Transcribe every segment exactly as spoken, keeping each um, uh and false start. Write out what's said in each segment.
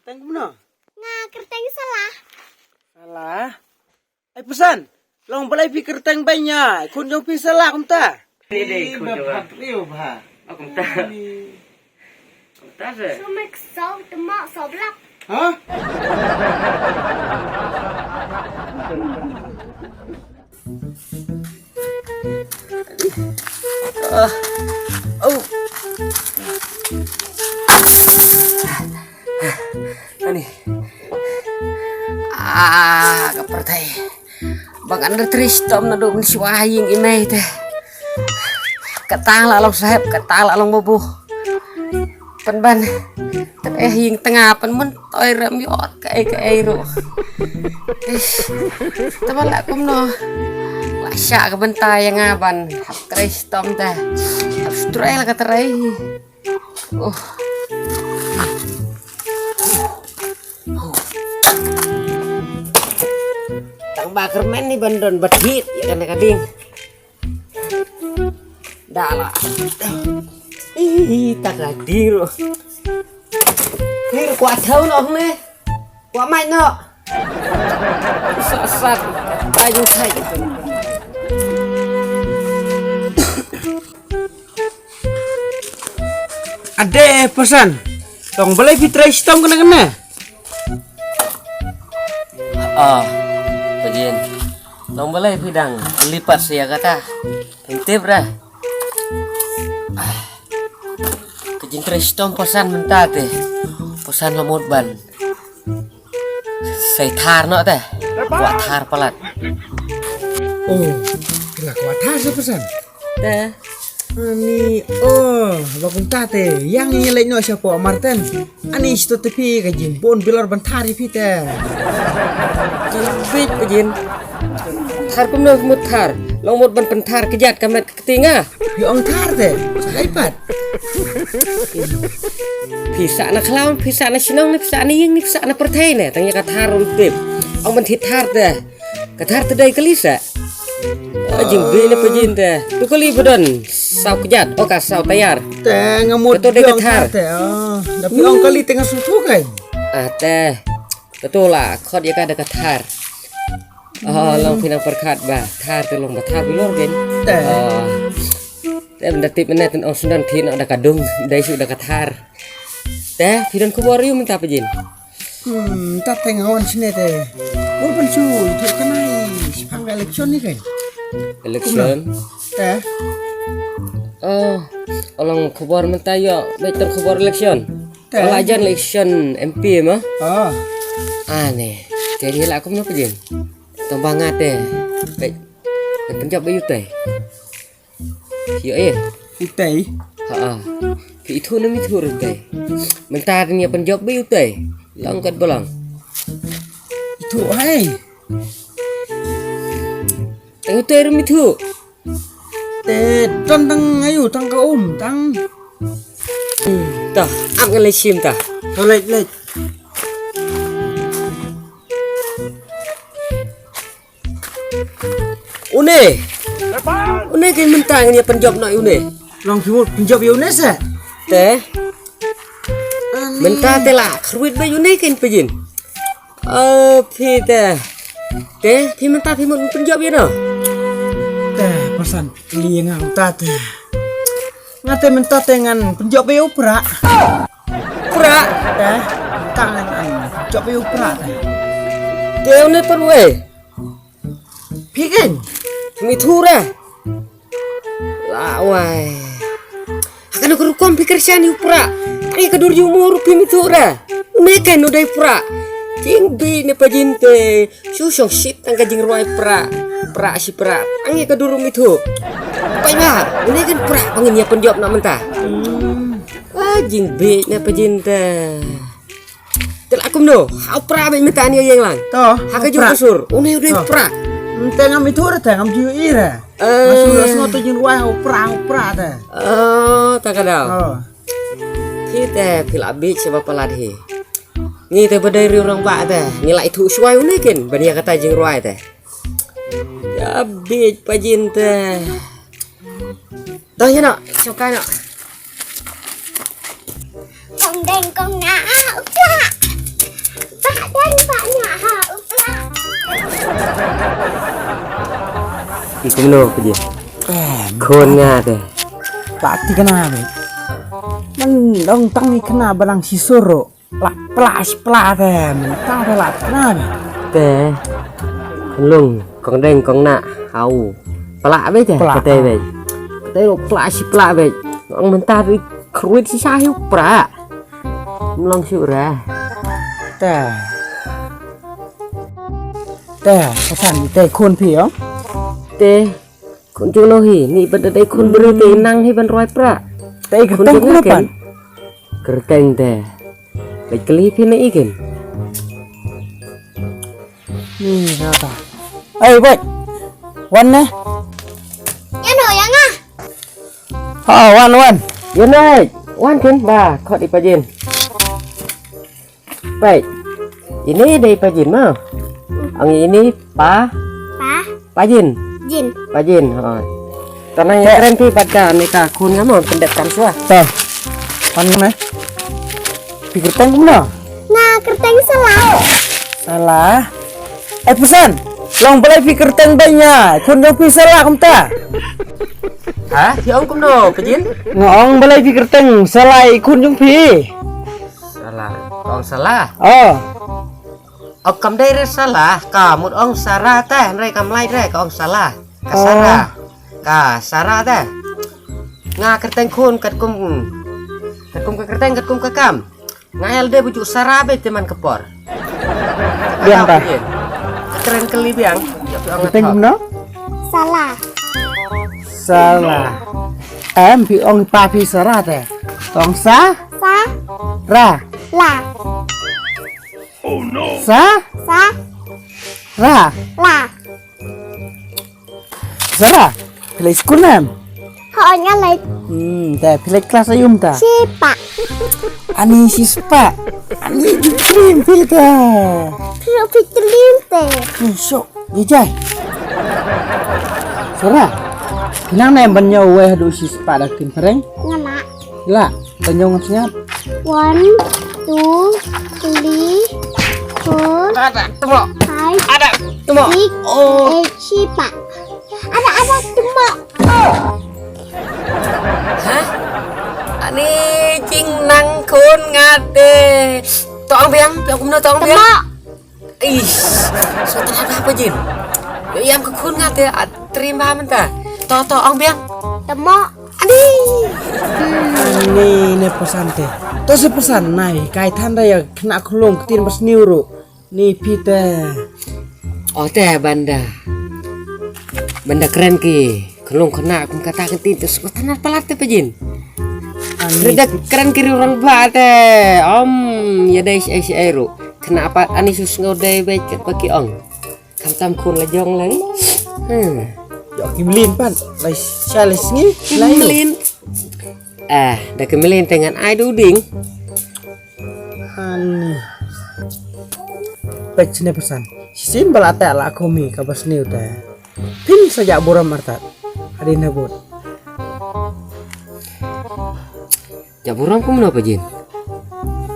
Teng kumno? Nga kyrteng Salah. Salah. Ai Pasan, long balei phi kyrteng beiñ ïa i khun jong phi Salah kumta? Dei, dei, khun jong nga. Bha. Oh, kumta. Kumta se. Sumik saw, temak saw, blak. Ha? Ah. Oh. Ani. Ah, ka pyrthei. Ba ngan da trei shitom naduh mynshuwa ha ïing i mei te. Kata la long sahep, kata la long babu. Pynban. Te eh ïing tnga pynmyntoi rem ïoh kaei kaei ruh. Ish. Te ba lah kumno. Lah shah ka bynta ïa nga ban hap trei shitom te. Hap trei la ka trei. Oh. Tang ba kyrmen ni ban don ba thied ïa kane ka ding. Da la. Ih, ta ka ding ruh. Ni kwah thaw noh ne. Kwah mai noh. Sat, sat. Ai, ding sai. Ade, Pasan. Tang balei phi trei shitom kane kane? Ah, Pajin. Tang balei phi dang lipat sia kata. Phi tip dah. Ah. Ka jingtrei shitom Pasan mynta te. Pasan la mut ban sei thar noh te. Kwah thar palat. Oh, phi la kwah thar sa Pasan? Te. Ani, oh, ba kumta te, ïa ngi leit noh shapoh Marten. Ani, shito te phi ka jingbun bilor ban thar ïa phi te. Ka la bieit Pajin. Thar kumno mut thar. Long mut ban pynthar kjat ka met ka kti nga. Phi ong thar te, sa kai pat. Phi sah na khlaw, phi sah na shnong, phi sah na ïing, phi sah na pyrthei ne. Tang ïa ka thar ruh tip. Ong ban thied thar te. Ka thar te dei kali sa. Ah, jingbieit na Pajin te. Tu kali ba don saw kjat, oh ka saw tayar. Te nga mut. Ka to dei ka thar te. Ah, da phi ong kali te nga sngewthuh kai. Ah, te. Ka to la khot ïa ka da ka thar. Oh, long phi nang pyrkhat ba thar te long ba thar bilor gen. Te. Oh. Te ban da tip mynne ten ong sndon thied noh da ka dung, dei shu da ka thar. Te, phi don khubor ïa u mynta Pajin. Hmm, ta te nga wan shane te. Wan pynshoi, tu ka nai, shiphang election ni kan. Election? Kumno? Te. Oh, ong khubor mynta ïoh, beit tang khubor election. Te. Ong la jan election M P ma? Oh. Ane, te ri la kumno Pajin. Tang ba nga te. Beit, pynjop beit u te. Ïoh eh. Utai. Ha ah. Phi ithuh ne ym ithuh re utai. Mynta te ïa pynjop beit utai. Long kat ba long. Ithuh hai. Tang utai ruh ym ithuh. Te don tang ayu tang ka um tang. Ta, ap ngan leit shim ta. To leit leit. Une. Une kein mynta ngin ïa pynjop noh ïa une. Long phi mut pynjop ïa une se? Te. Mynta te la khrwit ba ïa une kein Pajin. Oh, phi te. Te, phi mynta phi mut pynjop ïa no. Te, pasan kylli nga mynta te. Nga te mynta te ngan pynjop ïa u Prah. Prah. Te, mynta ngan pynjop ïa u Prah te. Te une pat wei. Phi kein. Phi ithuh re. La wai. Ha kano ka rukom phi kyrshan ïa u Prah. Tang ïa ka dur jong u ruh phim ithuh re. Une kein u dei Prah. Jingbit ne Pajin te. Shu shong shit tang ka jingrwai Prah. Prah shi Prah. Tang ïa ka dur um ithuh. Peit ba. Une kein Prah ba ngin ïa pynjop noh mynta. Ah, jingbit ne Pajin te. Te la kumno? Ha u Prah beit mynta ngi ïeng lang. To. Ha ka jong ka sur. Une u dei u Prah. Te ngam ithuh re te ngam ju ïohi re. Eh. Nga shu la sngew te jingrwai ha u Prah, ha u Prah te. Oh, ta ka daw. Oh. Phi te phi la bit sha ba palat hi. Ngi te ba dei riew rangbah te. Ngi la ithuh shuwa une kein ban ïa kata jingrwai te. Ïa bit Pajin te. Dang ïa noh, shong kai noh. Kong deng kong nga u Prah. Pak dan pak nya ha u pla. Ki kumno phi? Eh, khun nga te. Pla ti kena be. Man dong tang ni kena balang si suro. Pla pla si pla te. Man ta te la kena be. Te. Khun long kong deng kong na hau. Pla be te. Pla. Kate be. Kate lo pla si pla be. Ong mynta ri kruit si sa hiu pra. Mlong shu ra. Te. Te, pasan te khun phi ong? Te khun jong no hi, ni ban dei khun bru te nang hi ban roi pra. Te kyrteng khun pan. Kyrteng te. Lek kali phi na ikin. Ni na ta. Ai bai. Wan ne. Ya no ya nga. Ha, wan, wan. Ïa nai, wan kin ba khot i pajin. Pai. Ini dei pajin ma. Ang ini pa. Pa. Pajin. Jin. Pajin. Ha. Tanah ya keren pi bad ka ni ka khun ngam on pendek kam sua. Ta. Pan ne. Pikir tang kumno? Nga kyrteng Salah. Salah. Eh, pasan. Long balei phi kyrteng banya khun jong phi Salah kumta? Ha? Phi ong kumno pajin? Nga ong balei phi kyrteng Salah i khun jong phi? Salah. Ong Salah. Oh. Ok kam dei re Salah, ka mut ong Sarah te, hynrei kam lai re ka ong Salah. Ka Sarah. Ka Sarah te. Nga kyrteng khun katkum, katkum ka kyrteng katkum ka kam. Nga el de bujuk Sarah be te man ka por. Biang ta. Kren kali biang. Kyrteng kumno? Salah. Salah. Em phi ong pa phi Sarah te. Ong sa? Sa. Ra. La. Sa? Sa. Ra. La. Sarah, phi leit skul ne em? Hooid nga leit. Hmm, te phi leit klas aïu mynta? Shispah. Ani shispah. Ani jingklim phi te. Phi ruh phi klim te. Hmm, so, jai jai. Sarah, phi nang ne em ban ñiew wei haduh shispah da ktien phareng? Nga lah. Lah. Tanyong sngap. One, two, three, four, ada temo. Five, ada temo. Six, oh. Eight, shispah. Ada ada temo. Ha? Ani jing nang khun ngate. Tong biang, tong kumno tong biang. Temo. Ish, so tala ba pajin. Yo yam ka khun nga te at trim ba mynta. To to ong biang. Temo. Ani. Ani ne pasan te. To se pasan nai kai than da ya kena khulung ktin bas niuru. Ni pite. O te banda. Banda kren ki. Khlung khana kum kata ka tin te sngewtynnat palat te pajin. Rida kren ki riewrangbah te. Om ïa dei shaei shaei ruh. Khynnah pat ani shu sngew dei beit katba ki ong. Khamtam khun la jong lang. Hmm. Ïoh ki mlien pat. Lai sha lai sngi. Ki mlien. Ah, da ki mlien te ngan ai da u dieng. Ani. Peit shane pasan. Shisien ba la teh la khmih kaba sniew te. Phin sa jah burom artat. Hadien habud. Jah burom kumno pajin?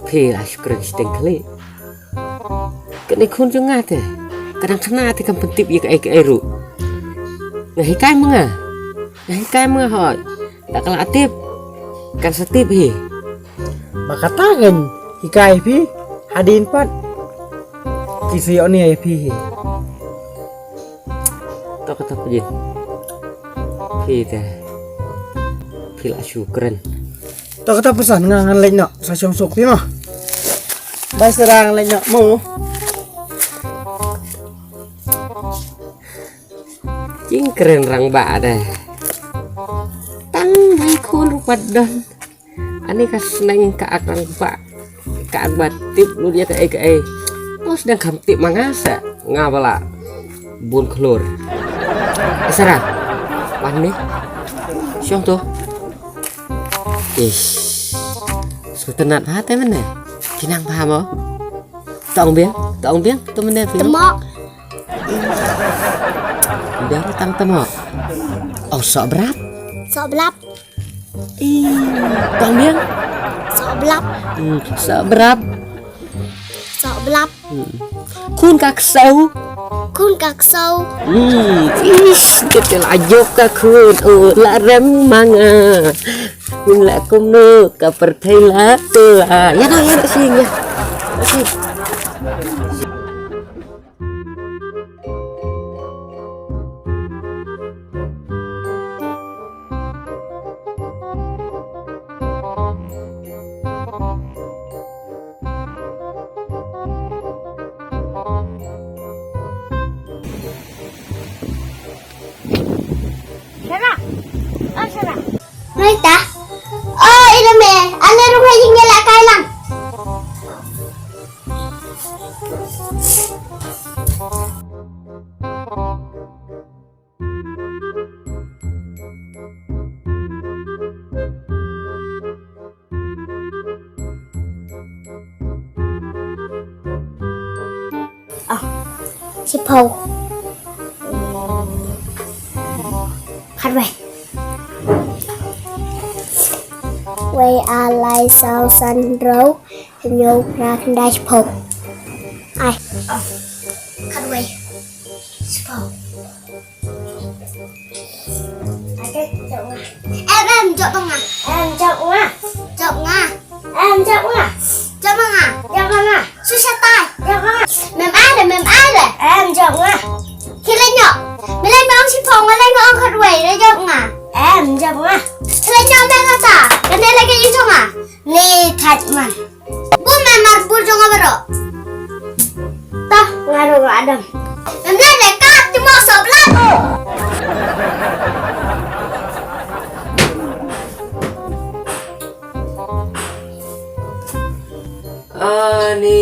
Phi la shu kren shiteng khlieh. Kane khun jong nga te. Ka dang khynnah te kam pyntip ïa kaei kaei ruh. Nga hikai ma nga. Nga hikai ma nga hooid. Da ka la tip. Kan sa tip hi. Ba kata kan hikai phi. Hadien pat. Ki sa ïoh ne ïa phi hi. To kata pajin. Phi te. Phi la shu kren. To kata pasan nga ngan leit noh. Sa shong suk phi mo. Bye Sarah ngan leit noh mo. Jingkren rangbah de. Tang bai khun ruh pat don. Ani ka sneng ka ak rangbah. Ka ak ba tip lut ïa kaei kaei. Mos dang kham tip ma nga sa nga ba la bun khlur. Eh, Sarah. Wan ni. Shong to. Ish. Sngewtynnat bha te mynne. Phi nang bha mo. Tong biang, tong biang, to mynne phi. Temo. Biang tang temo. Oh, sok brap. Sok brap. Ih, tong biang. Sok brap. Hmm, sok brap. Sok Blap. Hmm. Khun ka ksew. Khun ka ksew. Hmm, ish, kata la jop ka khun. Oh, la rem ma nga. Min la kumno ka pyrthei la tla. Ya no, ya no, sing ya. Sing. Shara. Oh, Shara. Rita. Oh, ina me. Ale ruh ha ïing ïa la kai lang. Ah, shiphew. Khatwei. Wei, ar, lai, saw, san, hynriew, hynñiew, phra, khyndai, shiphew. Ai. Ah, khatwei. Shiphew. Em, em, jop ma nga. Em, jop ma nga. Jop ma nga. Em, jop ma nga. Jop ma nga. Jop ma nga. Shu shatai. Jop ma nga. Mem ai de, mem ai de. Em, jop ma nga. Khie leit noh. Me leit ma ong shiphew, nga leit ma ong khatwei, leit jop ma nga. Em, jop ma nga. Leit noh me kata. Kane leit ka ïing jong nga. Ni thait man. Bun me mar bur jong nga baroh. Tah, nga ruh nga dang. Mem leh leh kat, ti mo soh blat. Ani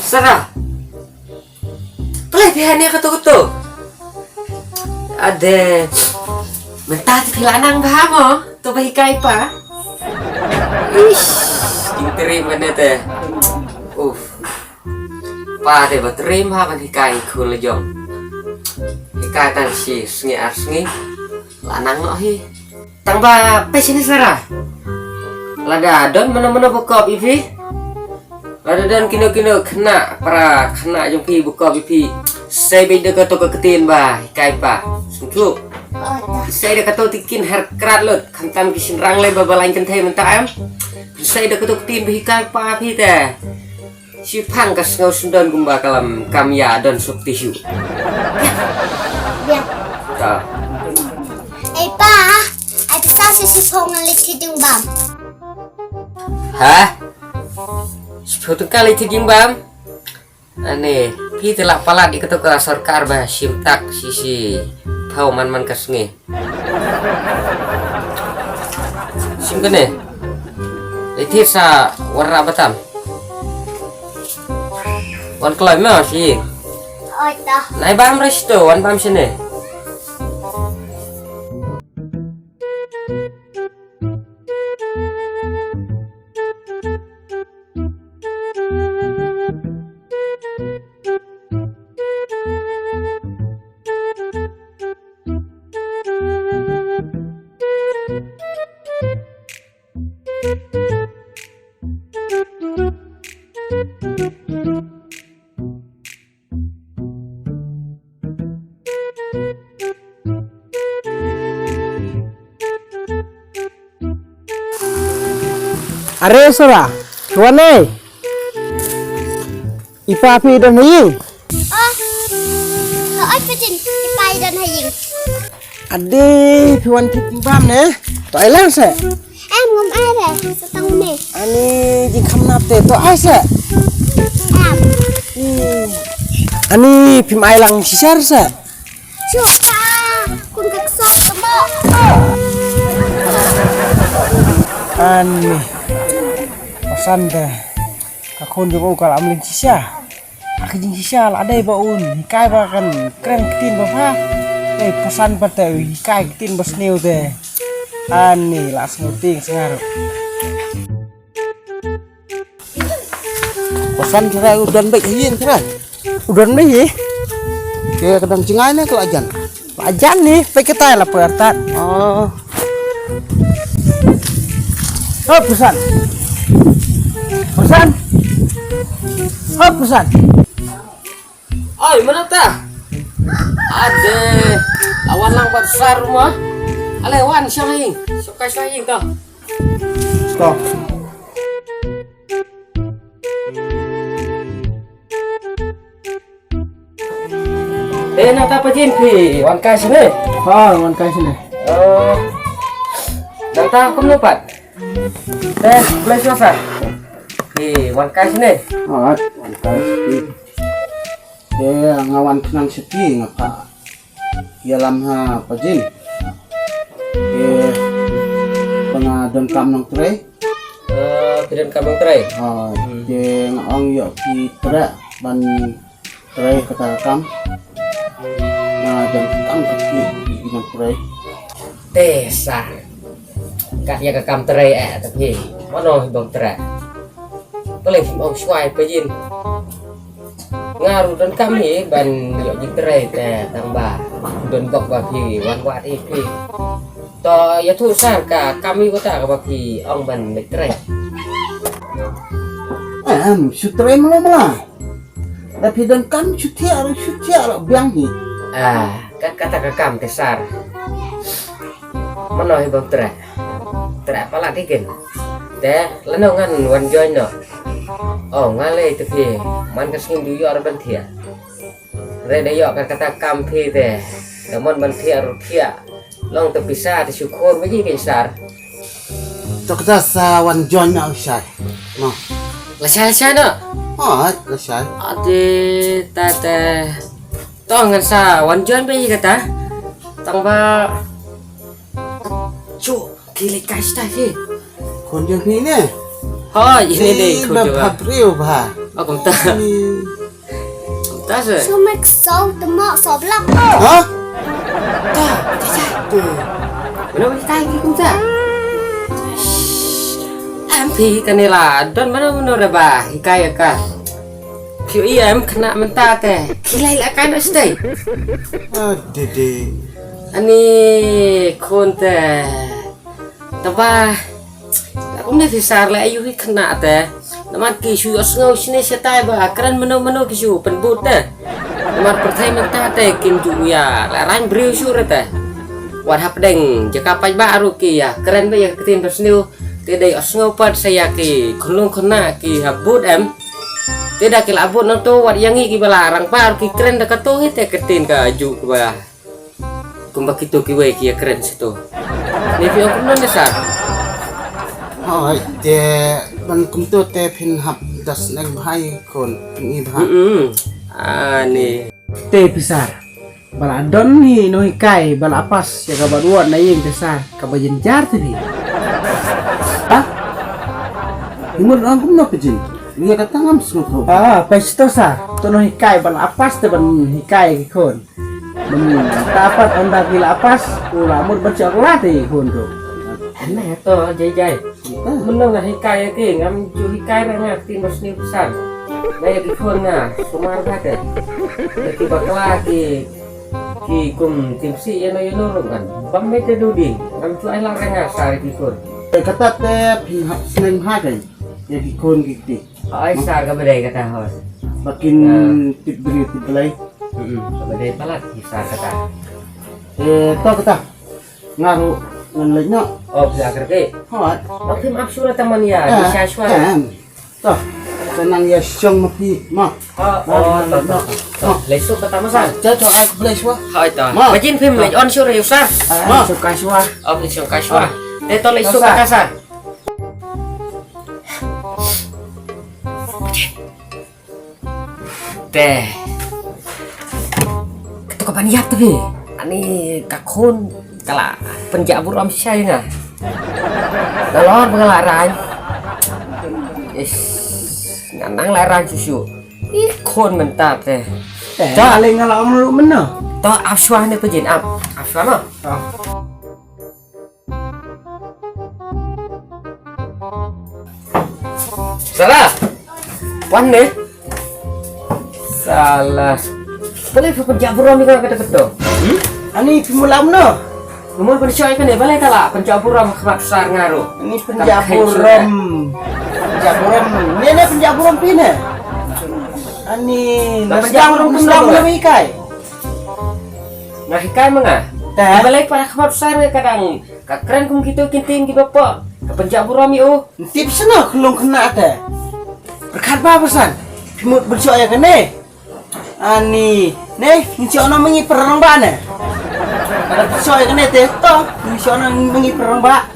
Sarah. Pynlait phi hangne kato kato. Ade. Mynta te phi la nang bha mo? To ba hikai pa. Ish, jingtrei mynne te. Uf. Pa te ba trei bha ban hikai khun la jong. Hikai tang shi sngi ar sngi. La nang noh hi. Tang ba phi shini Sarah. Lada don mano mano ba kop ïa phi. Lada don kino kino khynnah para khynnah jong phi ba kop ïa phi. Sei beit da kato ka ktien ba hikai pa. Sngewthuh. Sei da kato te kin her krat lut. Khamtam ki shynrang lei ba ba lain kynthei mynta em. Sei da kato ktien ba hikai pa phi te. Shiphang ka sngew sngewdon kumba ka lam kam ïa don suk ti shu. Biang. Ta. Ei pa, ai pisa sa shiphew ngan leit thied jingbam. Ha? Shiphew tyngka leit thied jingbam? Ane, phi te lah palat ïa kato ka sorkar ba shim tak shi shiphew man man ka sngi. Shim kane. Leit thied sa wanrah batam. Wan kloi mo shi. Oi ta. Nai bam re shito, wan bam shane. Are Sora, phi wan ei? I pa phi don ha ïing? Oh, hooid Patin, i pa i don ha ïing. Ade, phi wan thied jingbam ne? To ai lang se? Em, ngam ai re, sa tang une. Ani jingkham nap te, to ai se? Em. Hmm. Ani phim ai lang shisha se? Shu ka, khun ka ksew ka mo. Ani. Pasan te. Ka khun jong u ka la mlien shisha. Ka jingshisha la dei ba un hikai ba kan kren ktien ba bha. Ei, pasan pat te u hikai ktien ba sniew te. Ani la sngewtieng sngar. Pasan trai u don beit hi trai. U don beit hi. Ke ka dang jngai ne ka la jan. La jan ni, peit katai la pyrtat. Oh. Oh, pasan. Pasan. Hop, San. Oi, mano ta? Ade, awan lang bad sar ma. Ale wan shong ing. Shong kai shong ing to. Stop. Eh, nangta pa jin phi wan kai shane? Ha, wan kai shane. Oh. Nangta kumno pat? Eh, place masa. Phi wan kai shane? Ha, wan kai shane. Eh, nga wan khnang sha phi nga pha ïalam ha pa jin. Eh, pa nga don kam nongtrei. Eh, phi don kam nongtrei? Ha, te nga ong ïoh phi trei ban trei kata ka kam. Nga don kam ka phi, phi nongtrei. Te sa. Kat ïa ka kam trei eh, te phi. Mano hi bang trei. Pale phim ong shuwa pa jin. Nga ruh don kam hi ban ïoh jingtrei te tang ba don bok ba phi wan wad hi phi. To ïathuh sar ka kam hi kata kaba phi ong ban leit trei. Em, shu trei mala mala. Da phi don kam shu thiah ruh shu thiah ruh biang hi. Ah, kat kata ka kam te sar. Mano hi bang trei. Trei palat hi kin. Te lano ngan wan join noh. Oh, nga lei te phi. Man ka sngi du ïoh ruh ban thiah. Re da ïoh ka kata kam phi te. Da mon ban thiah ruh thiah. Long te pisa te shu khor ba ji kin sar. To kata sa wan join noh shai. No. Lashai lashai noh. Oh, lashai. Ade ta te. To ngan sa wan join ba ji kata. Tang ba Chu, ki leit kai shata ki. Khun jong phi ne? Hoi, ine dei khun jong nga. Bha briew bha. Oh, kumta. Kumta se. Shu mek song te mok so blak. Ha? Ta, ta, ta. Mano ki kai ki kumta? Em phi kane la don mano mano re ba ki kai ka. Phi ïa em khynnah mynta te. Ki leit la kai na stai. Ah, dede. Ani khun te. Taba. La kumne phi sar la ayu hi khynnah te. Namar ki shu ïohsngew shane shatai ba kren mano mano ki shu pynbud te. Namar pyrthei mynta te kim ju ïa la rang briew shu re te. Wat hapdeng jaka paidbah ruh ki ïa kren ba ïa ka ktien ba sniew. Te dei ïohsngew pat sa ïa ki khunlung khynnah ki hap bud em. Te da ki la bud nangto wat ïa ngi kiba la rangbah ruh ki kren da kato hi te ka ktien ka ju kiba. Kumba kito kiwei ki ïa kren sito. Ne phi ong kumno ne sar? Hoi, te ban kumto te phin hap da sneng bha ïa ki khun, phin i bha. Mm-mm. Ah, ne. Te phi sar. Ba la don hi nonghikai ba la pass ïa kaba duh na ïing te sar kaba jynjar te phi. Ha? Hi mut ong kumno phi jin. Ïa kata ngam sngewthuh. Ah, phi sito sar. To nonghikai ba la pass te ban hikai ïa ki khun. Mynta pat ynda ki la pass, u la mut ban sha la te hun tu. Ane to jai jai. Mynno nga hikai ïa ki, ngam ju hikai ra nga ktien ba sniew pisa. Nga ïa ki khun nga sumar bha te. Ïa ki bakla ki, ki kum timsi ïa no ïa no ruh kan. Bam me te dudi, ngam ju ai la ra nga sar ïa ki khun. Kata te phin hap sneng bha kai. Ïa ki khun ki kti. Hoi sar kaba dei kata hoi. Ba kin tip briew tip Blei. Mm-mm. Kaba dei palat hi sar kata. Eh, to kata. Nga ruh ngan leit noh. Oh, phi la kyrkieh. Hoi. Oh, phim ap shuh tang man ïa, eh, di sha shuwa. Eh, to. Ka nang ïa shong ma phi ma. Oh, oh, to, to, to. Leit shuh kata ma sar. To, to, ai Blei shuwa. Hoi to. Ma. Ba jin phim leit on shuh re sar. Ma. Shong kai shuwa. Oh, phim shong kai shuwa. Te to leit shuh kata sar. Te. Kato ka ban ïap te phi. Ani ka khun ka la pynjah burom shai nga. Nalor ba nga la rang. Ish, nga nang la rang shuh shuh. I khun mynta te. Te ale nga la ong ruh mynno. To ap shuwa ne pajin ap. Ap shuwa ma. To. Sala. Wan ne. Sala. Balei phi pynjah burom ïa nga kata kata? Hmm? Ani phi mula mynno? Nga mut pynshoi kane balei ka la pynjah burom khmat sar nga ruh. Ani pynjah burom. Pynjah burom. Ne ne pynjah burom phi ne. Ani, na pynjah burom phi ne. Nga hikai ma nga. Te balei para khmat san nga ka dang ka kren kum kito kin tim ki bapo. Ka pynjah burom ïa u. Tip sno khulung khna te. Berkat ba pesan. Phi mut bersyok ïa kane. Ani, ne, ngi shu na mengi perang ba ne. Ada shu ya kene te to, ngi shu na mengi perang ba.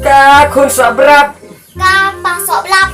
Ka khun sa berap. Ka pa sok belap.